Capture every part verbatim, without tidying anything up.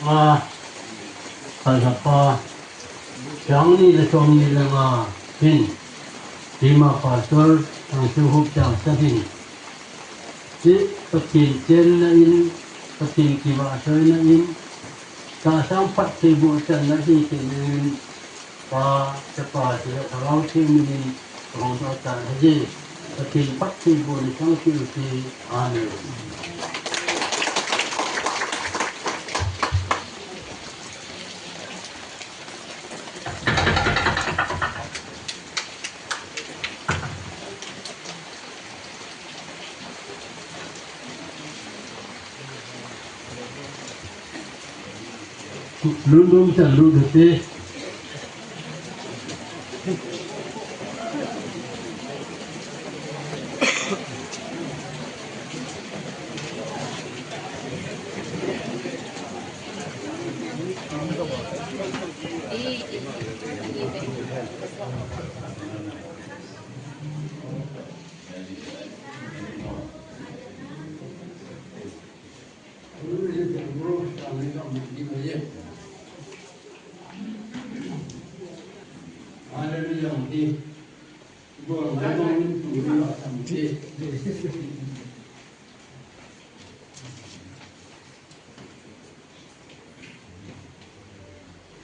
A, Khalhapa, chang ni le som ni le nga hin, Tima Pastor, Thangsiu Hupchang Sat hin, ti Pathen chenna in, Pathen kivahchoina in, tahsa phattheiboh channa hi ti in, Pa, Chapa, Chapa, Lhagao Theng minin kahung doh tan ahi. Pathen phattheibohna chang kit u hite. Amen. Lungdong chan lungdong te. Hallelujah.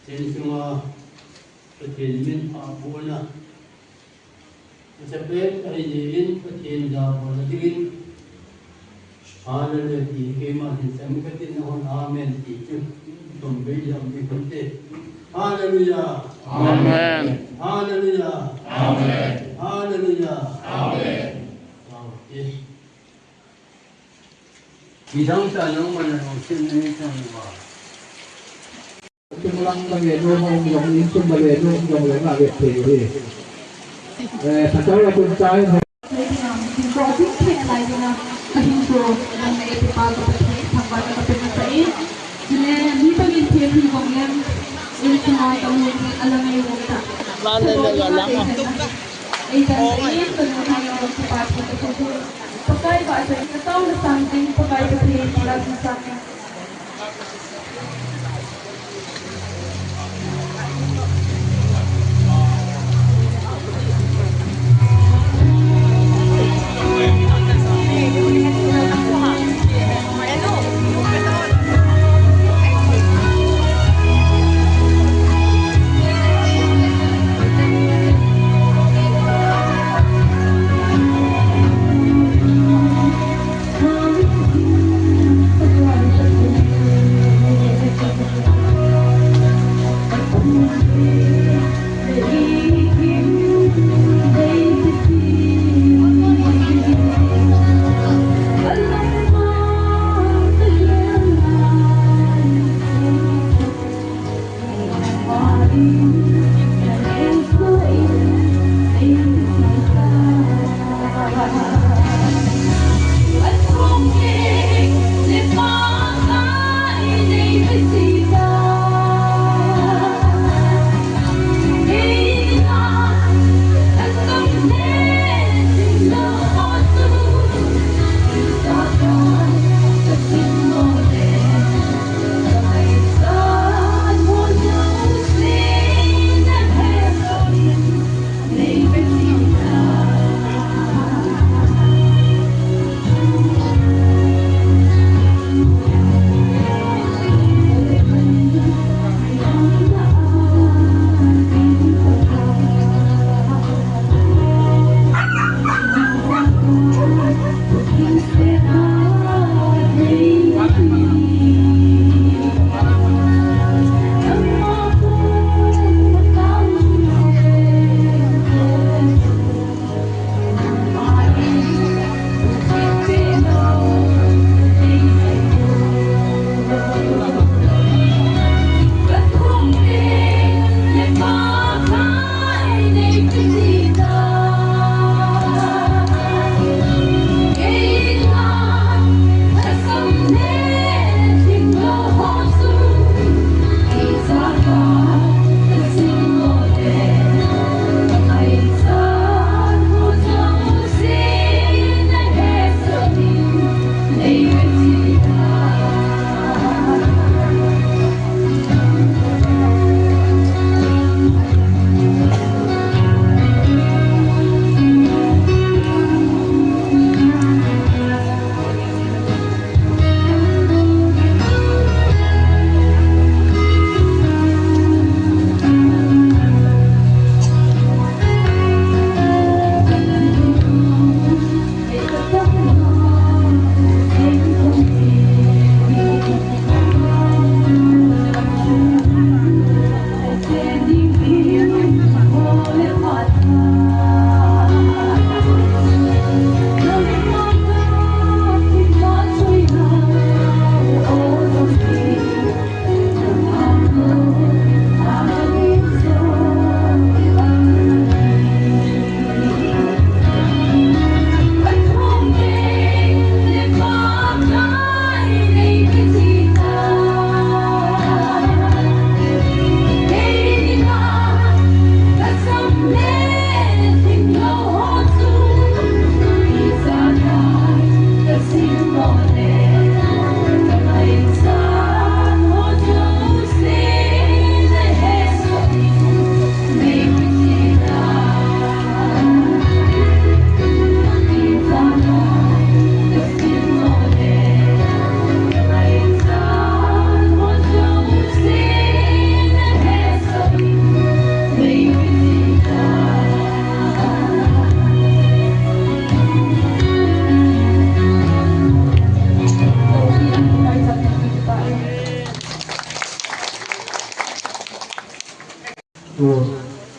Chin sunga Pathen min a bona. Masapen ahi jeh in Pathen jabolna dingin. Hallelujah ti keima hin sem katin nahon amen ti chu. Thum vei jong ti khun te. Hallelujah. Amen. Hallelujah. Amen. Hallelujah. Amen. Amen. Midang ta nangman nangsen nei tang uva. Tinglang la ve nu, hong jong insung la ve nu, jong le nga ve thei u hi. Eh, Pathen la kun tai. Ko ding the lai ding a, ka hin ko, dang na e pa ka Pathen thangvahna ka pe na sa e. Chule, mi bangin thei hi vang lem, in suma ka mun hi a la ngai vang ta. La le le ga lang a. Ei, dang na e, ka mun hi a vang ki pa ka Pathen. Pakai ba sa, ka tau na sang ding, Pakai Pathen, Pakai Pathen.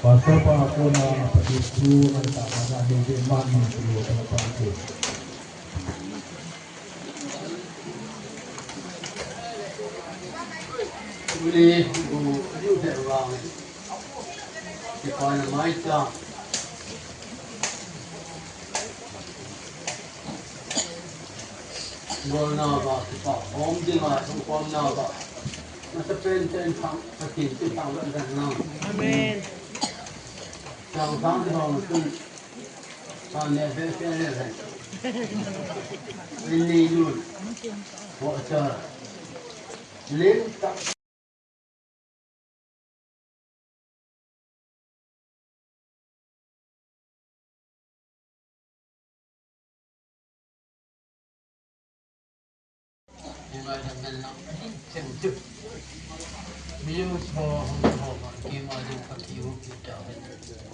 Pastor pa kona Pathen thu ngaitah na hei ve man ni tu lo pa pa tu. Uli u u te wa. Kipana mai ta. Golna ba, kipa khom dinga, sumkhomna ba. Masa pen pen thang, Pathen chu thang vet vet nang. Amen. Thang thang thang chun, thang le ve ve le ve. Rin ni lun. Ho cha. Lim ta.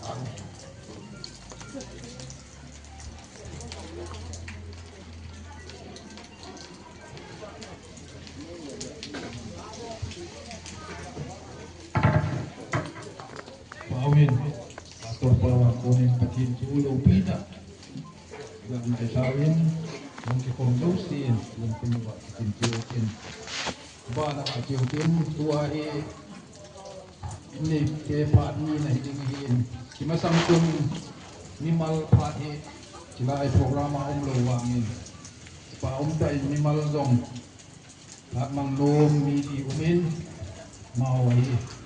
Amen. Pau hin, Pastor Pau a konin Pathen thu loupina gah in kisau in, hung kikhom jouse in, lungthim uva Pathen thu in. Bana a kiu tin, tua hi, Neite phat ni na hi ding ahin. Kimasang chun mimal phat hi, hilai program a um lou vangin. Pa um tah in mimal jong, phat mang nom mi ti um in, amau hi.